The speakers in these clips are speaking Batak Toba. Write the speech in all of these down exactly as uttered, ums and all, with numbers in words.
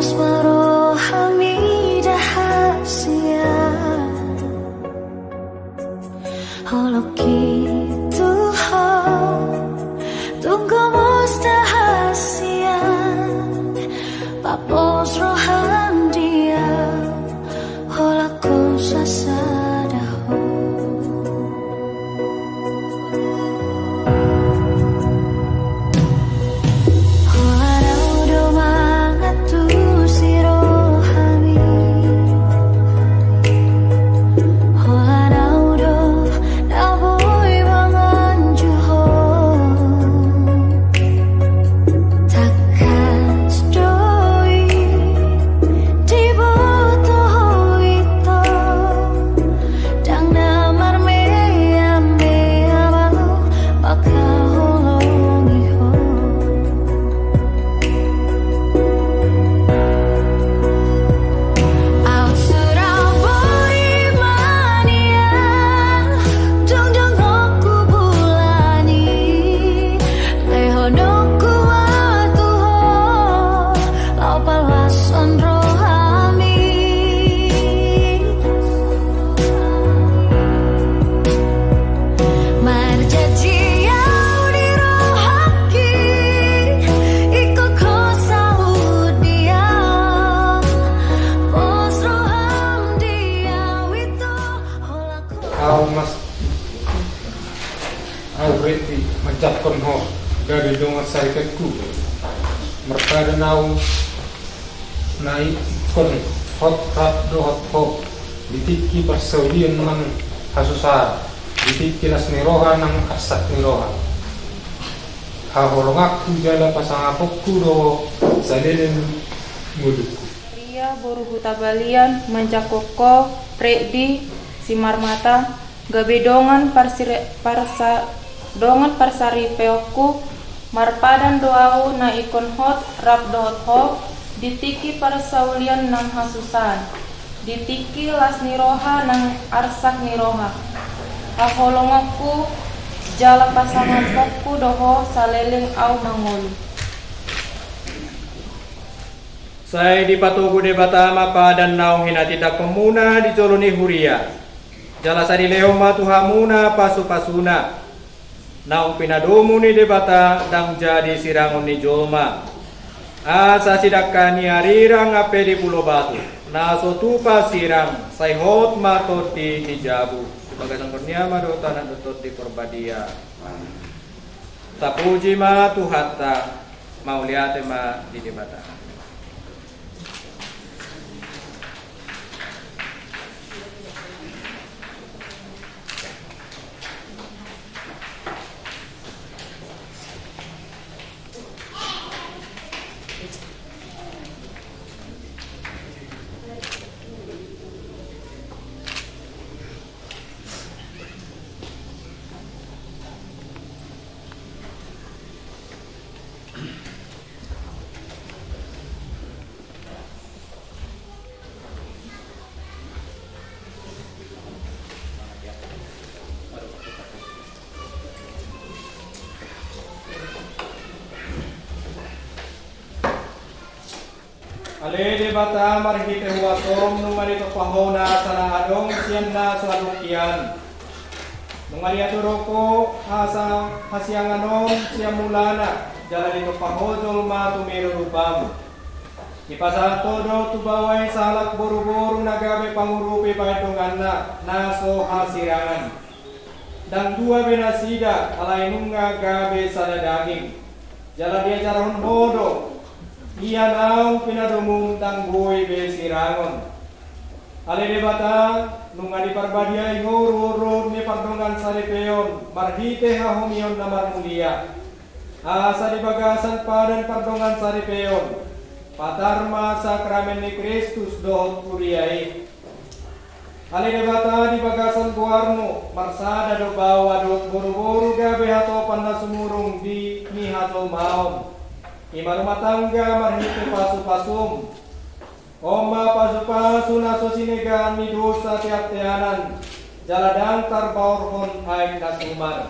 Pos ma rohami da hasian, holongki tu Ho. Tung gomos da hasian, papos roham di Au, holan ho sasada ho. Holan Au do mangantusi rohami. Holan Au do na boi manganju ho. Tangkas do i diboto ho ito, ndang na marmeamea Au mangkaholongi ho. Au so ra boi manian, jongjongku bulan i, lehononku ma tu Ho, laho palashon rohami. Marjanji au di rohangki, ingkon ho saut di au, pos roham di au ito, holan ho. Au mas, au Redi manjangkon ho gabe dongan saripeonku. Marpadan au na ingkon hot rap dohot ho di tingki parsaulian nang hasusaan, di tingki las ni roha nang arsak ni roha. Haholonganku jala pasangaponku do ho saleleng ngolungku. Maria boru Hutabalian manjangkon ho Redi Simarmata gabe dongan parsire-, parsa-, dongan parsaripeonku. Marpadan do au na ingkon hot rap dohot ho di tingki parsaulian nang hasusaan, di tingki las ni roha nang arsak ni roha. Haholonganku jala pasangaponku do ho saleleng au mangolu. Sai dipatogu Debata ma padan naung hinatindangkonmuna di jolo ni huria. Jala sai dilehon ma tu hamuna pasupasuna naung pinadomu ni Debata, ndang jadi sirangon ni jolma. Asa sidangka ni arirang hape di Pulo Batu, na so tupa sirang, sai hot ma tondi di jabu. Di bagasan Kornia ma do tano dohot Tondi Porbadia. Tapuji ma Tuhanta, mauliate ma di Debata. Ale Debata, marhite huasom nunga ditompa Ho nasa na adong sian na so adong hian. Nunga diatur Ho asa hasiangan on sian mulana, jala ditompa Ho jolma tumero rupam. Dipasahat Ho do tu baoa i sahalak boruboru na gabe pangurupi bahen donganna na so hasirangan. Ndang dua be nasida, alai nunga gabe sada daging. Jala diajarhon Ho do, ia naung pinadomum ndang boi be sirangon. Ale Debata, nunga diparbadiai Ho ruhut-ruhut ni pardongansaripeon marhite hahomion na marmulia. Asa di bagasan padan pardongansaripeon, patar ma sakramen ni Kristus dohot kuria i. Ale Debata, di bagasan goarmu, marsada do baoa dohot boruboru gabe hatopan na sumurung di ni hajolmaon. I ma rumah tangga marhite pasupasum. On ma pasupasu na so sinegaan ni dosa teanteanan, jala ndang tarbaorhon aek na sumar.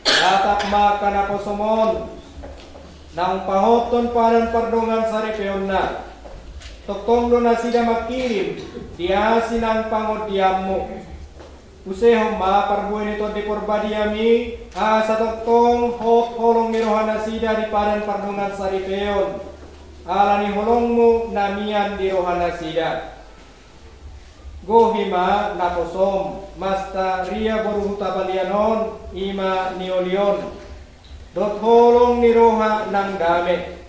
Tatap ma angka naposom on, naung pahothon padan pardongansaripeonna, Tongtong do nasida mangkirim di asi nang pangondianmu. Usehon ma parbue ni Tondi Parbadiami, asa tongtong hot holong ni rohanasida di padan pardongansaripeon, ala ni holongmu na mian di rohanasida. Gohi ma naposom, Maria boru Hutabalian on, i ma niolion, dohot holong ni roha nang dame.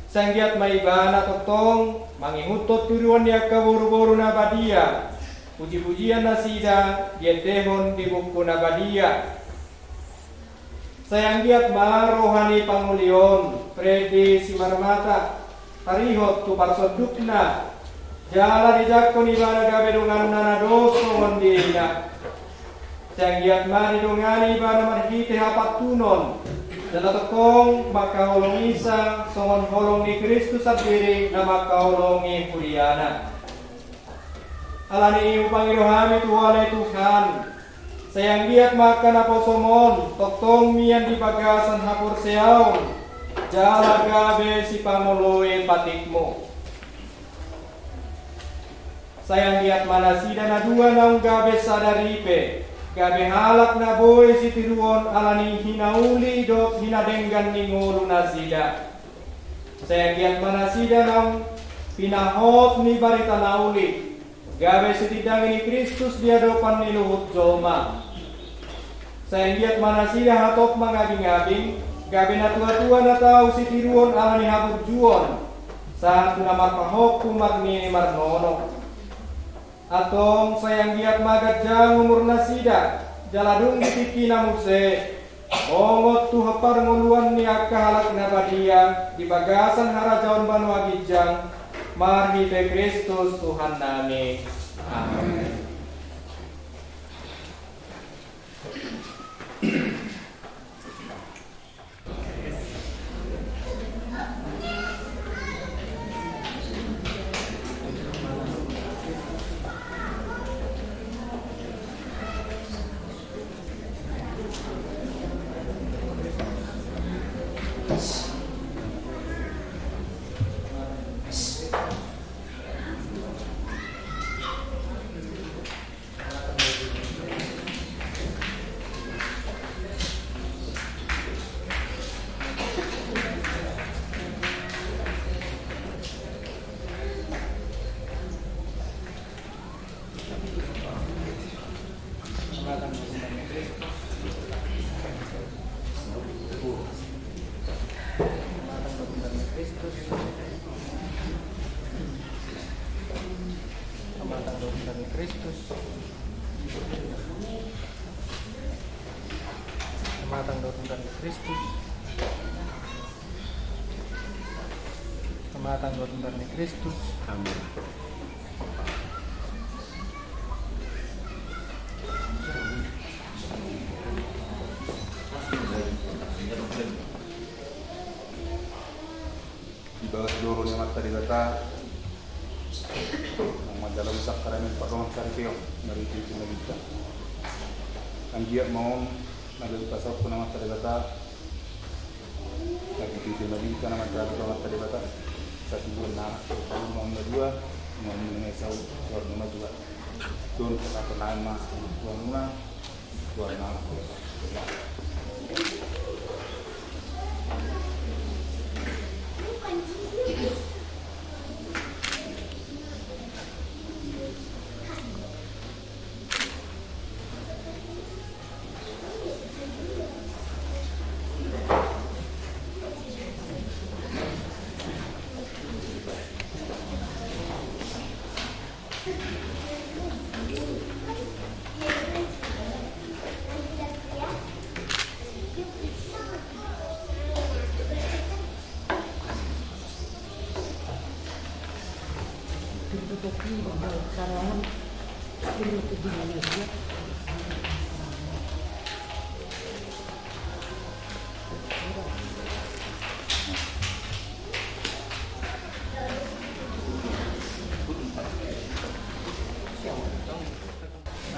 Sai anggiat ma ibana tongtong mangihuthon tuduhan ni angka boruboru na badia, pujipujian nasida diendehon di buku na badia. Sai anggiat ma roha ni pangoli on, Freddy Simarmata, tarihot tu parsondukna, jala dijangkon ibana gabe donganna na dos songon dirinya. Sai anggiat ma didongani ibana marhite hapantunon, jala tongtong mangkaholongi isa songon holong ni Kristus sandiri na mangkaholongi huriana. Ala ni i hupangido hami tu Ho ale Tuhan, sai anggiat ma angka naposom on tongtong mian di bagasan haporseaon, jala gabe sipangoloi patikmu. Sai anggiat ma nasida na dua naung gabe sada ripe, gabe halak na boi sitiruon ala ni hinauli dohot hinadenggan ni ngolunasida. Sai anggiat ma nasida naung pinahot ni barita na uli, gabe sitindangi ni Kristus di adopan ni luhut jolma. Sai anggiat ma nasida hatop mangabingabing, gabe natuatua na tau sitiruon ala ni haburjuon, sahat tu na marpahompu marnini marnono. Antong sai anggiat ma ganjang umurnasida, jala dung di tingkina muse, bongot tu parngoluan ni angka halak na badia di bagasan harajaon banua ginjang, marhite Kristus Tuhannami. Amen. Pamatang dohot undangan ni Kristus. Pamatang dohot undangan ni Kristus. Pamatang dohot undangan ni Kristus. Amin. Di bagas joro ni Amanta Debata, naung manjalo sakramen pardongansaripeon, marhitehite na bintang. Anggiat ma on na gabe pasahathon Amanta Debata, marhitehite na bintang na manjalo Amanta Debata, satujuan na anak, satujuan na dua, na dua, na saut, na dua. Don, satujuan na anak, satujuan na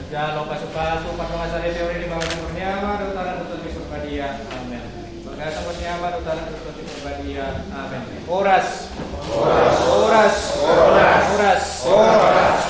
Manjalo pasupasu pardongansaripeon i di bagasan ngolu ni Ama dohot Anak dohot Tondi Parbadia. Amen. Bagasan ngolu ni Ama dohot Anak dohot Tondi Parbadia. Amen. Horas. Horas, horas, horas, horas.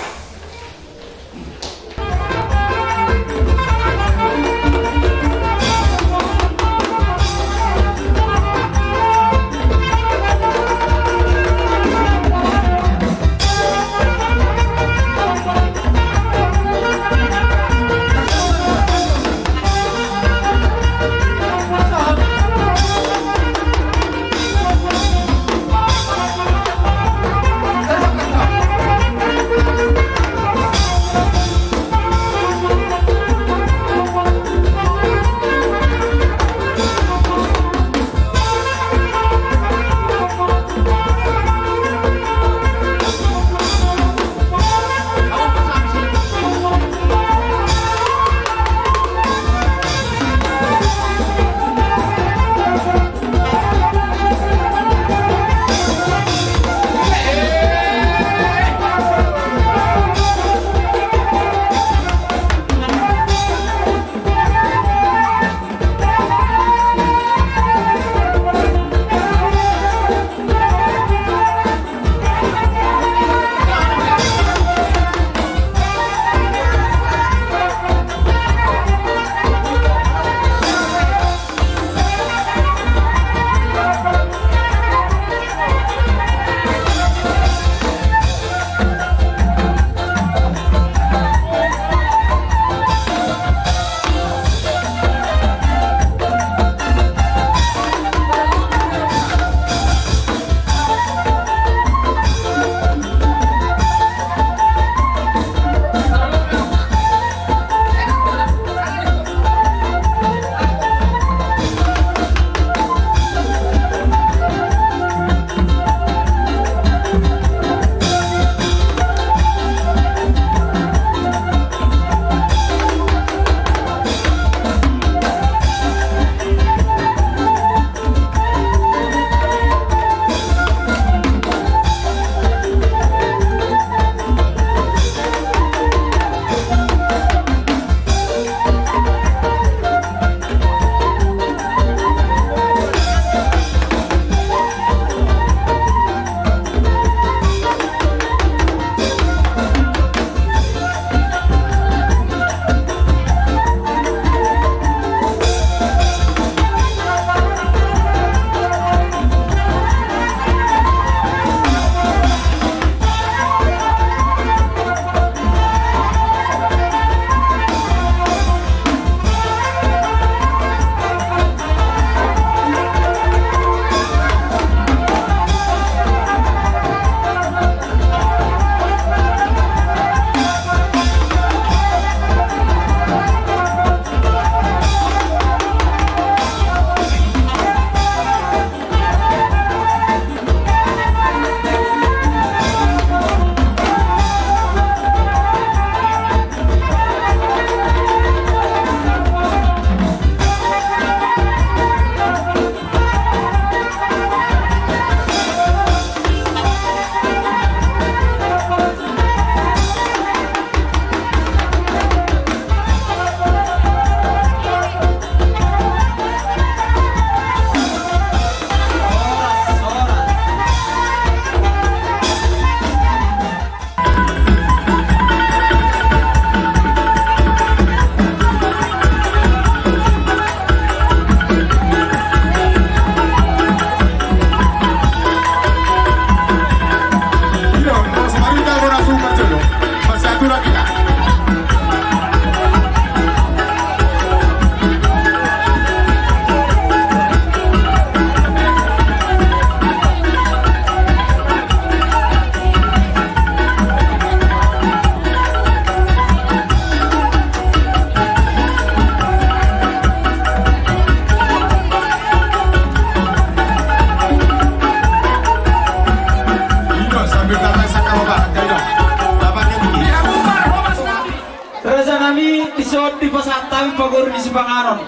Raja nami, dison dipasahat hami pagoru ni sipanganon.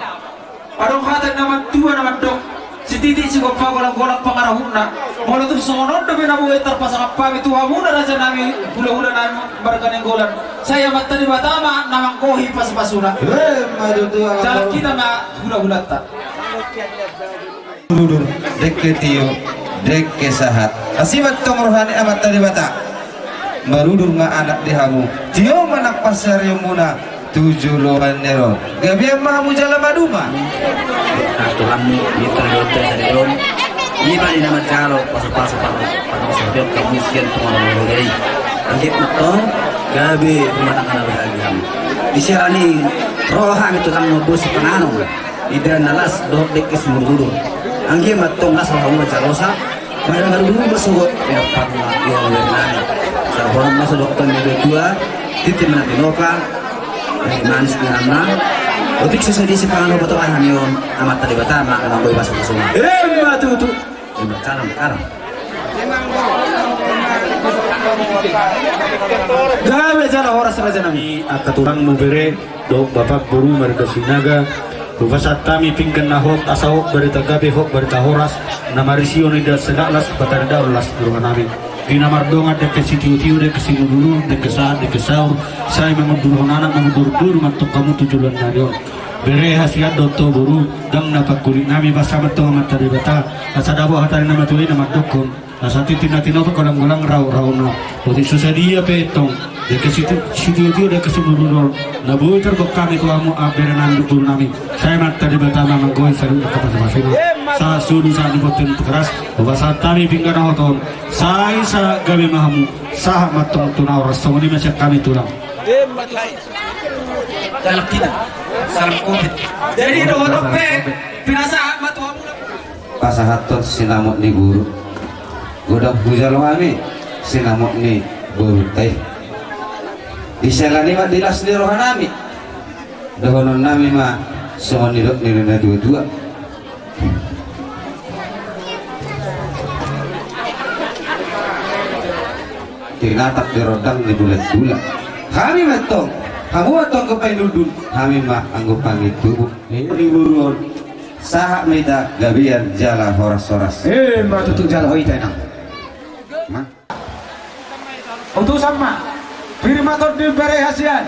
Adong hata ni na mantua na mandok: Sititi sigompa, golanggolang pangarahutna. Molo tung songon on dope na boi tarpasahat hami tu hamuna raja nami, hulahula nami marga Nainggolan, sai Amanta Debata ma na manggohi pasupasuna. Emma tutu. Jala hita ma hulahulanta. Dengke tio. Dengke sahat. Asi ma antong roha ni Amanta Debata. Marudur ma anak di hamu. Tio ma nang pansalonganmuna tu joloan ni ari on. Gabe ma hamu jala maduma. Nah, tulangmu, mitra di hotel sadari on. Ima di nama jalo, pasu-pasu, pasu-pasu, pasu-pasu, pasu-pasu, pasu-pasu, pasu-pasu. Anggiat ma antong, gabe rumah tangga na bahagia. Di siala ni roha ni tulangmu, bos panganon. Ida na las dohot dengke simudurudur. Anggiat ma antong las roha manjalosa. Marga garu dulu bersogot. Ya, pang, ya, ya, ya. Sarbono masa dokter media dua. Titi mana tinoka. Ini manis dengan nama. Otik sesuai di si pangan obat roha ni on. Amanta Debata ma, amang boy basa kusuma. Emma tutu. Emma karam, karam. Gabe jala horas raja nami. Angka tulangmu bere. Dohot bapak boru marga Sinaga, hupasahat hami pinggan na hot, asa hot barita gabe, hot barita horas, na marisi on ida sedak las, patari daon las di roha nami. Di na mardongan dengke sitio-tio, dengke simudurudur, dengke sahat, dengke saur, sai mangudurhon anak, mangudurudur ma antong hamu tu joloan ni ari on. Bere hasian dohot boru, ndang na pangkulit nami, basa ma antong Amanta Debata, asa dapot hata ni na matua i na mandokkon. Asa tintin na tinopa golang-golang rau-rauna. Boti so sadia pe antong. Dengke sitio-tio dengke simudurudur. Na boi tarboan hami tu hamu bere nami dohot boru nami. Sai Amanta Debata ma manggoi saluhut angka pasu-pasuna. Sahat solu sahat ni bontean tu keras. Hupasahat hami pinggan na hot on. Sai sahat gabe ma hamu. Sahat ma antong tu na horas songon i ma sian hami tulang. Salam kita. Salam covid. Jadi dohot pe pinasahat ma tu hamu. Pasahathon sinamot ni boru. Godang hujalo hami sinamot ni borunta i. Di siala ni i ma di las ni roha nami. Dohonon nami ma songon nidok ni na tua-tua. Tinatap di rondang ni bulan-bulan. Hami ma antong, hamu ma antong anggo painundun, hami ma anggo pangintubuk. Ni boru on. Sahat ma hita gabean jala horas-horas. Emma tutu jala hot hita inang. Ma. Utusan ma. Pir ma tondi bere hasian.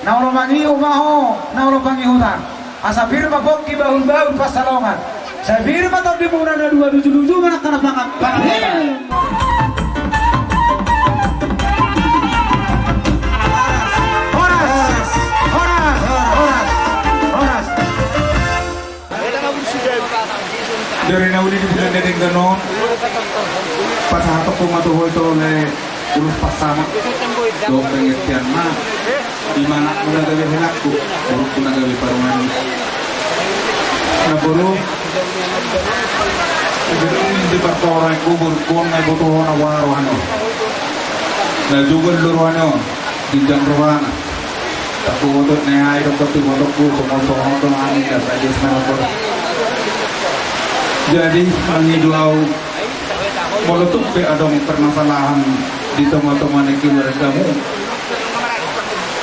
Na olo mangihut ma ho, na olo pangihutan. Asa pir ma pongki bahul-bahul pansalongan. Sai pir ma tondimuna na dua, luju-luju ma nang angka na pangan, pangan. Horas, horas, horas, horas. Dari na uli di bulan na denggan on, pasahatonku ma tu ho ito le ulos pansamotan dohot pengertian ma. Ima anakmu na gabe helangku, borungku na gabe parumaenmu. Na boru, di partoraanku borungku on na iboto ho na boha rohana on. Na jogal do rohana on, ginjang rohana. Tangku otot na i ai dohot tangku ototku, songon-songon do na i, dasar dia semangat. Jadi mangido au, molo tung pe adong permasalahan di tonga-tonga ni keluargamu,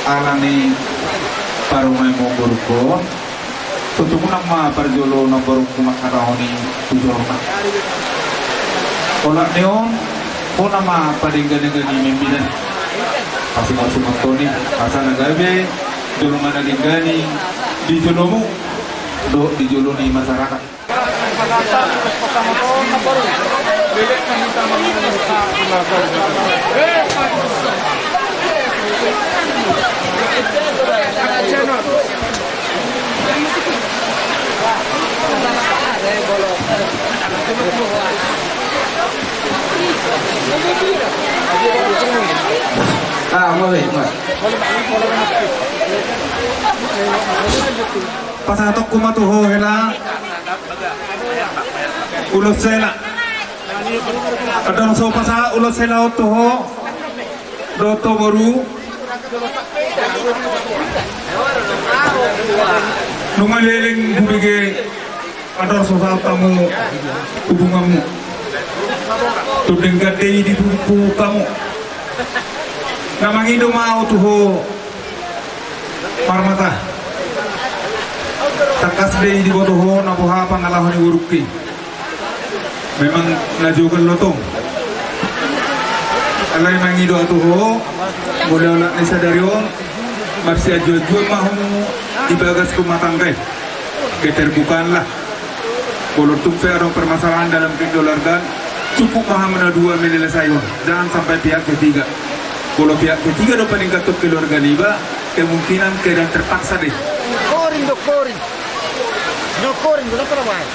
ala ni parumaenmu borungku on, tutu unang ma parjolo na borungku mangkatahon i tu jolma. Olat ni on, hona ma padenggan-denggan ni mimpinan. Pasungot-sungothon i, asa na gabe jolma na denggan i di jolomu dohot di jolo ni masyarakat. Ah, mulai, mulai. Pasahatonku ma tu ho hela ulos hela. Adong so pasahat ulos hela on tu ho dohot tu boru. Nunga leleng hubege. Andor so saut hamu hubunganmu. Tung denggan do i di pupuk hamu. Na mangido ma au tu ho Parmata. Tangkas do i diboto ho na boha pangalaho ni borungki. Memang na jogal do tong. Alai mangido au tu ho, molo olat ni sadari on, marsianjuan-juan ma hamu di bagas rumah tangga i. Keterbukaan lah. Molo tung pe adong permasalahan dalam kekeluargaan, Cukup ma hamu na dua menelesaion, jangan sampai pihak ketiga. Kalau pihak ketiga do paling gatok keluarga niba, kemungkinan keadaan terpaksa deh. Koring do, koring. No koring do, lapar wae.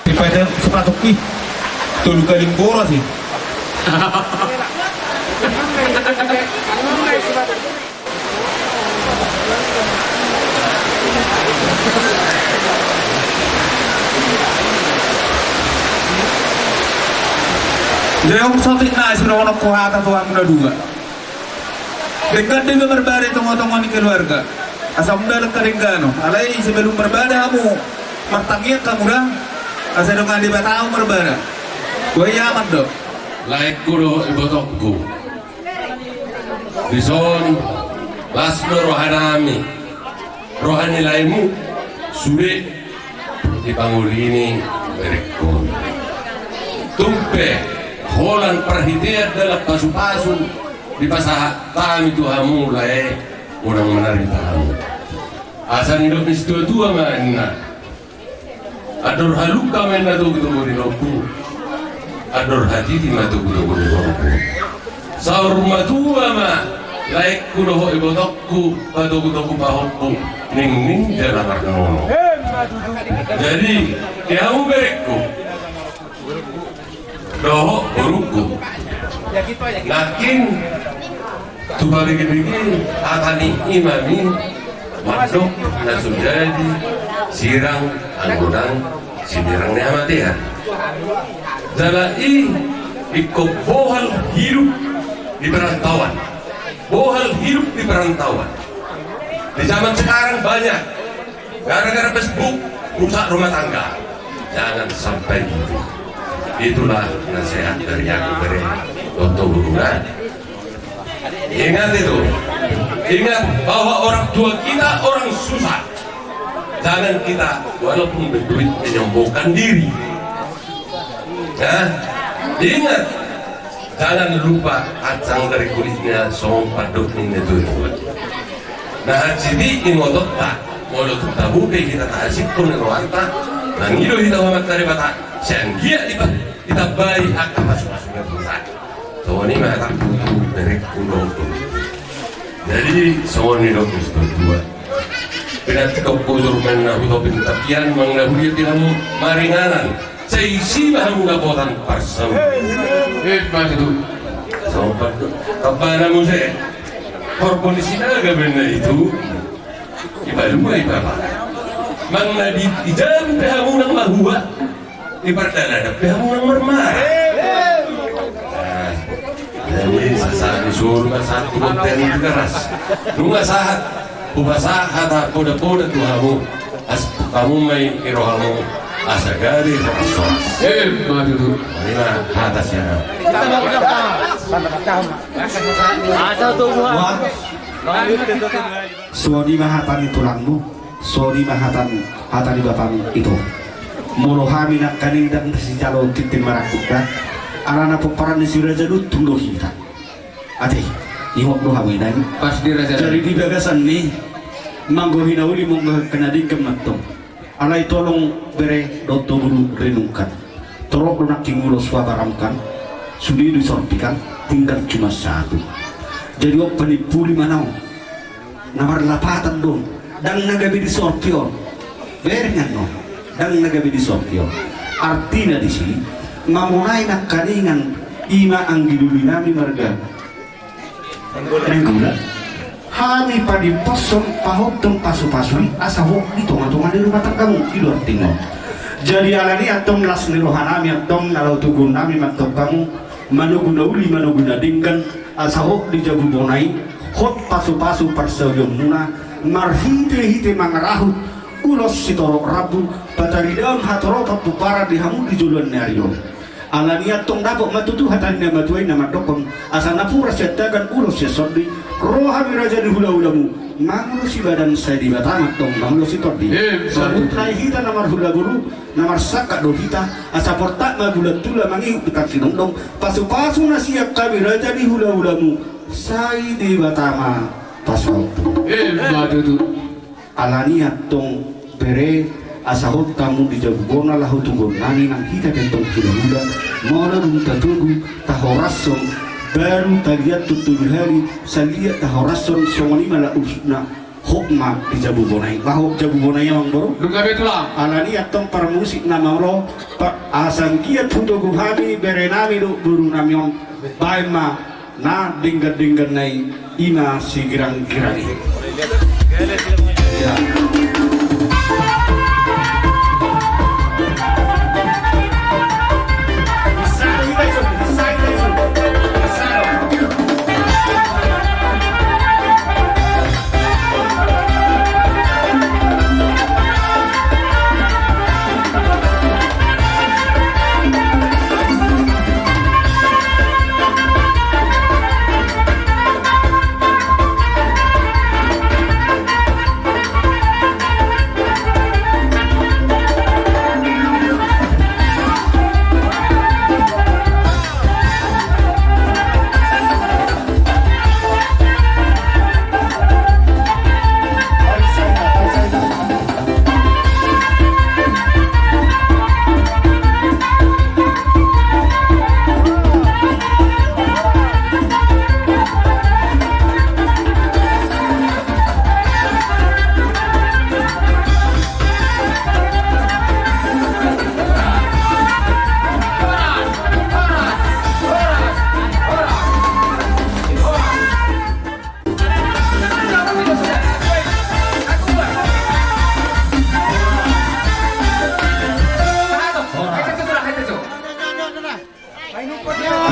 Dipajang sepatu ki, tolu kali boras i. Jadi on saotik na sidohononku hata tu hamu na dua. Denggan do iba marbada di tongatonga ni keluarga. Asa undalan kadengganon. Alai sebelum marbada hamu, martangiang hamu da. Asa dongan Debata hamu marbada. Boha i aman do. Laengku dohot ibotongku. Dison las do rohanami, roha ni laemu, sude dipangoloi ni berengku. Tung pe holan parhitean dalan pasupasu dipasahat hami tu hamu lae, unang manarita hamu. Asa nidok ni situatua ma ninna. Andor halumpang ma ninna togutogu ni lombu. Andor hatiti ma togutogu ni horbo. Saur matua ma laengku dohot ibotongku patogutogu pahompu ningning jala marnono. Jadi di hamu berengku dohot borungku. Nangkin tu pabege-bege hata ni imami mandok na so jadi sirang anggo ndang sinirang ni hamatean. Jala i ingkon bohal hidup di perantauan. Bohal hidup di perantauan. Di zaman sekarang banyak gara-gara Facebook rusak rumah tangga. Jangan sampai gitu. Itulah nasihat dari aku bere, untuk guru. Ingat itu. Ingat bahwa orang tua kita orang susah. Jangan kita walaupun berduit menyombongkan diri. Ya, ingat. Jangan lupa kacang dari kulitnya, songon pandok ni na tuatua. Na hansit i ingotonta, molo tung tabo pe hita tahasingkon ni rohanta, mangido hita tu Amanta Debata, sai anggiat dipa-, ditambai angka pasupasu ni Tuhan. Songon i ma hatangku tu berengku dohot borungku. Jadi songon i do, Mister Dua. Pinantikhon hujur ma ninna hu topi ni tapian, manang na huria di hamu maringanan. Sai disi ma hamu dapotan parsaulian. Eh, maju tu. Sopan tu. Tambana muse. Horbo ni Sinaga ma ninna i tu. Dipaluai bapa. Manang na di, di jabu pe hamu unang mahua. Di pardalanan pe hamu unang marmara. Nah, jadi sasahat ni solu ma sahat tu bontean ni Tigaras. Nunga sahat. Hupasahat hata poda-poda tu hamu, asa tung hamu ma i di rohamu, asa gabe horas-horas. Ima tutu. Ima hata sian ahu. Asa tubuhan. Songon i ma hata ni tulangmu, songon i ma hata, hata ni bapamu ito. Molo hami nangkaning ndang sijalo tintin marangkup da, alana pomparan ni si Raja Dutung do hita. Ate, ingot do hamu inang. Pas di raja. Jadi di bagasan ni manggohi na uli manggohi na denggan mantong. Alai tolong bere dohot tobu renungkan. Torop do nangkin ulos huabaramkan. Sude do disorpikan, tinggal cuma satu. Jadi on panimpuli ma na on. Na marlapatan do on, ndang na gabe disorpi on. Bereng annon, ndang na gabe disorpi on. Artina disi, mamonai nangkaningan ima anggi doli nami marga Nainggolan. Hami padimposhon pahothon pasupasu i asa hot di tongatonga ni rumah tanggamu, i do artina on. Jadi alani antong las ni roha nami antong na laho tugon nami mantong hamu, manogu na uli manogu na denggan, asa hot di jabu bona i, hot pasupasu parsaulianmuna, marhitehite mangarahut ulos sitorop rambu, pataridaon hatoropan pomparan di hamu di joloan ni ari on. Alani antong dapot ma tutu hata ni na matua i na mandokhon, asa napuran sian tagan ulos sian sondi, ro hami raja ni hulahulamu, mangulosi badan sai Debata ma antong mangulosi tondi. Eh, sabut nai hita na marhula boru, na marsangkap do hita, asa portat ma bulan tula mangihut di tangki dongdong, pasupasu na sian hami raja ni hulahulamu, sai Debata ma Pasaut. Ima tutu. Alani antong bere, asa hot hamu di jabu bona laho tu bona nami nang hita pe antong hulahula. Molo dung tatogu tahorashon, baru taliat tu tolu hali, saliat tahorashon, songon i ma laosna. Hot ma di jabu bona i. Laho jabu bona i, amang boru. Dung gabe tulang. Alani antong parmusik na molo, asa anggiat hutogu hami bere nami dohot boru nami on. Baen ma na denggan-denggan na i, ima sigirang-girang i.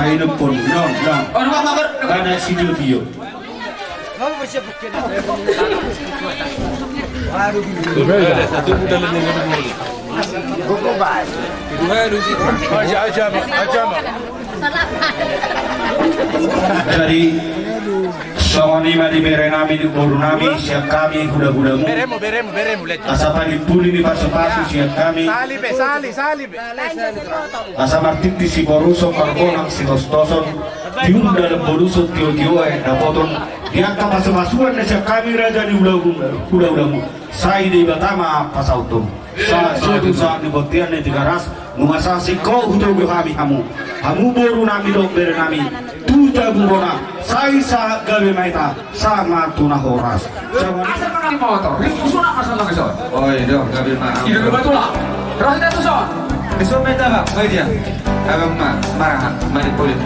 Ai nopon, nong, nong. Bana si Jotio. Jadi, songon i ma di bere nami, di boru nami, sian hami hulahulamu. Asa panimpuli ni pasupasu sian hami. Asa martintin siboruson, marbonang sitostoson, tiur dalan boluson, tiotioan dapotan, di angka pasupasuan na sian hami raja ni hulahulamu. Sai Debata ma pasauthon. Sahat sotu sahat ni bontean na di Tigaras, nunga sasingkop hutogu hami hamu. Hamu boru nami dohot bere nami, tu jabu bona, sai sahat gabe ma hita, sahat ma tu na horas. Asa manang di motor, ringgusuna asa manang ison. Oi, do, gabe ma. Ida do batulang. Roh ida tu son. Ison ma ita, Bang. Oi, dia. Abang ma, marahan, mari pulih.